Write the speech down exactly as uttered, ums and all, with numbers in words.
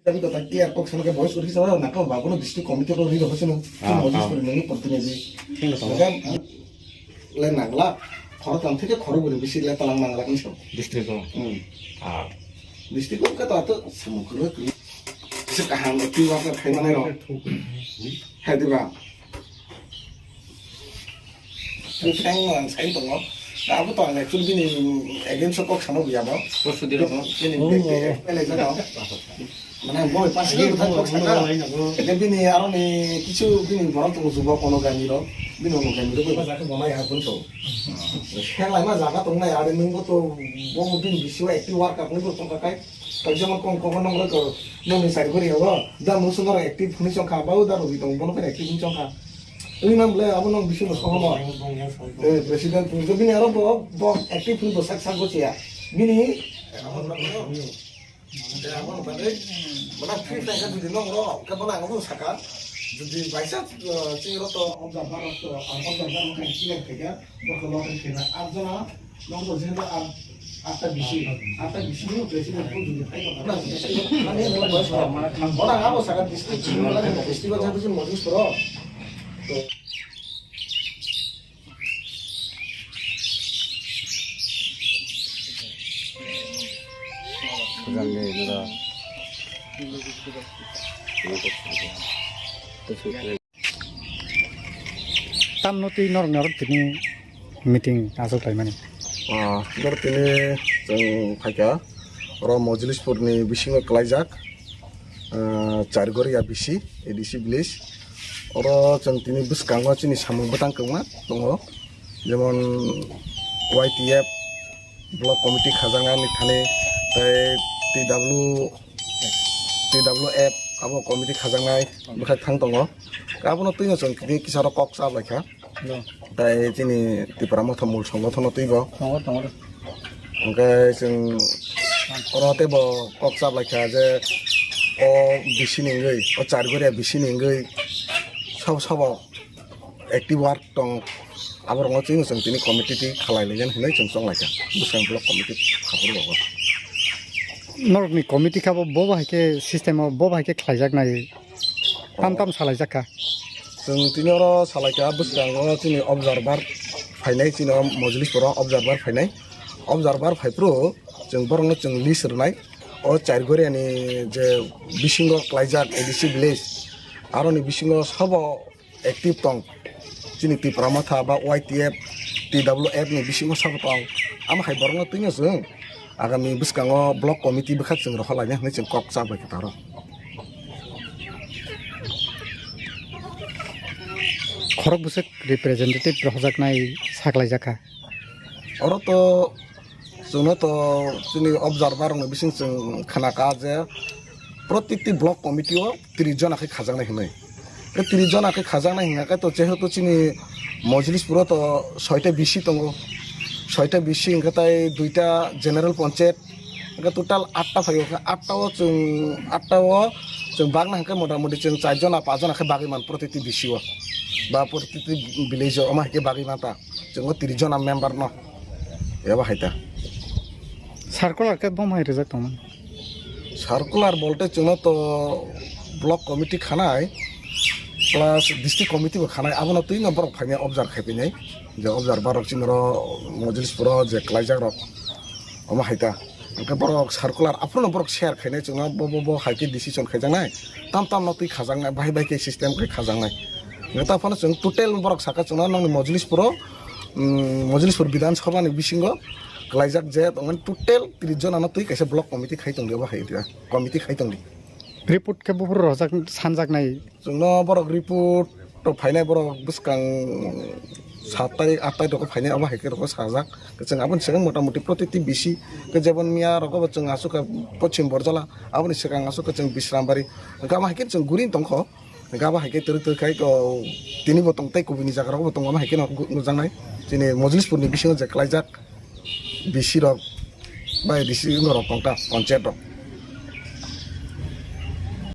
Tapi kok tak tiar kok sama ke voice office sama nak kau bawa district committee kau ri apa sih? Ah, ah. Protinidhi. Thik asa. Kan le nangla khoro tam theke khoro buri bisi le talang nangla kan so. District ko. Hmm. Ah. District ko kata tu sama kuru kuru. Sik kaham tu apa khai mana ro? Hai diba. Ang sai tongo. Abo to ang actually bini against o kok sana buya bo. Bini back to back. Mana boy pas ni kok sana. Bini aroni kichu bini borok tongo juba kono gani ro. Bini ono gani ro. Ba jaga bonai ha kun to. Khelai ma jaga tongnai are nungbo to bo bini bisi wa active work apni to tongka kai. Kok jemon kong kong nong ro to nong ni sari gori ho. Da musu noro active huni chongkha ba da ro bi tong bono active huni chongkha. Wngna bwle abo nwng bisingno sohono. Eh, president, bini aro bo, bo active wngwi bo sak sak gochiya. Bini, eh, abo nwng bagwi, mana free time khe jodi nwng rw, khe bono ang obo saka. Jodi by chance, eh, chini rw to observer rw to, ang observer rw khe clear khaikha, bo khe local khe na, ar jona, Nokto jehadu a-, atta bisi, atta bisi ni president ko jodi phai ko. Ora abo saka district, district ko jehadu je mojlis koro. Tamno twi norok norok tini meeting aswk khlaimani. Ah, norok tini chwng phaikha oro Mojlispur ni bisingo kwlaijak, ah, Chargoria B C, A D C village. Oro chwng tini bwskango chini samung bwtang kwbangma tongo, jemon Y T F, block committee khajaknani thani tei T W, T W F abo committee khajaknai bwkhak thang tongo. Abono twino chwng tini kisa rok kok cha lai kha. No. Tei chini Tipra Motha mul songothono twibo. Tongo, tongo. Hwnkhe chwng oro teibo kok cha lai kha je o B C ni wngwi, o Chargoria B C ni wngwi sabo sabo active work tong, aborokno chwng chwng tini committee twi khalai laigani hinwi chwng chong lai kha, bwskang block committee khaphuru rogo. Norokni committee kha bo, bo hai khe system o, bo hai khe khlaijak nai, tam tam salaijak kha. Chwng tini oro salai kha, bwskango chini observer phainai, chini o Mojlispuro observer phainai, observer phaiphuru chwng borokno chwng list rwnai, o Chargoriani je bisingo klaijak A D C village, aroni bisingo sabo active tong, chini Tipra Motha ba Y T F, T W F ni bisingo sabo tong. Amo hai borokno twino chwng agami bwskango block committee bwkha chwng rohor laina hinwi chwng kok cha bai kha taro. Khorok bwswk representative rohorjaknai saklaijak kha. Oro to chwngno to chini observer rokni bising chwng khna kha je protikti block committee o tris jona khe khajaknai hinwi. Tei tris jona khe khajaknai hwnkha khe to jehetu chini Mojlispuro to soita B C tongo, soita B C hwnkhe tei duita general panchayat, hwnkhe total atta phaio khe, atta o chwng, atta o chwng bagna hwnkhe mota moti chwng char jona, panch jona khe bagwi man protikti B C o ba protikti village o, omo hai khe bagwi man ta. Chwng o tris jona member no. Eba hai ta. Circular khe bom hai rijak tongmani. Circular bolte chwngno to block committee khanai plus district committee bo khanai, abono twino borok phainai observe khai phainai, je observer rok chini oro Mojlispuro je klaijak rok, omo hai ta. Hwnkhe borok circular aphuru no borok share khainai chwngno, bo, bo, bo hai khe decision khaijaknai, tam tam no twi khajaknai, bahai bahai khe system khe khajaknai. Hwnkhe ta phano chwng total borok saka chwngno nokni Mojlispuro, um, Mojlispur Bidhan Sabha ni bisingo klaijak je tongmani total tris jona no twi kaisa block committee khai tongdi, obo hai committee khai tongdi. Report khe buphuru rojak sanjaknai. Chwngno borok report to phainai, borok bwskang sat tarik, at tarik rokho phainai, obo hai khe rokho sajak. Chwng aboni swkang mota moti protikti B C khe jebon miya rokho bo chwng aswk kha Poschim Borjala, aboni swkang aswk kha chwng Bishrambari. Hwnkhe abo hai khe chwng guri tongkho. Hwnkhe abo hai khe twrwk twrwk khai ko tini bo tong tei kubuni jaga rokbo tongo, abo hai khe no gu-, nukjaknai. Chini Mojlispur ni bisingo je klaijak B C rok bai A D C rok tongkha, panchayat rok.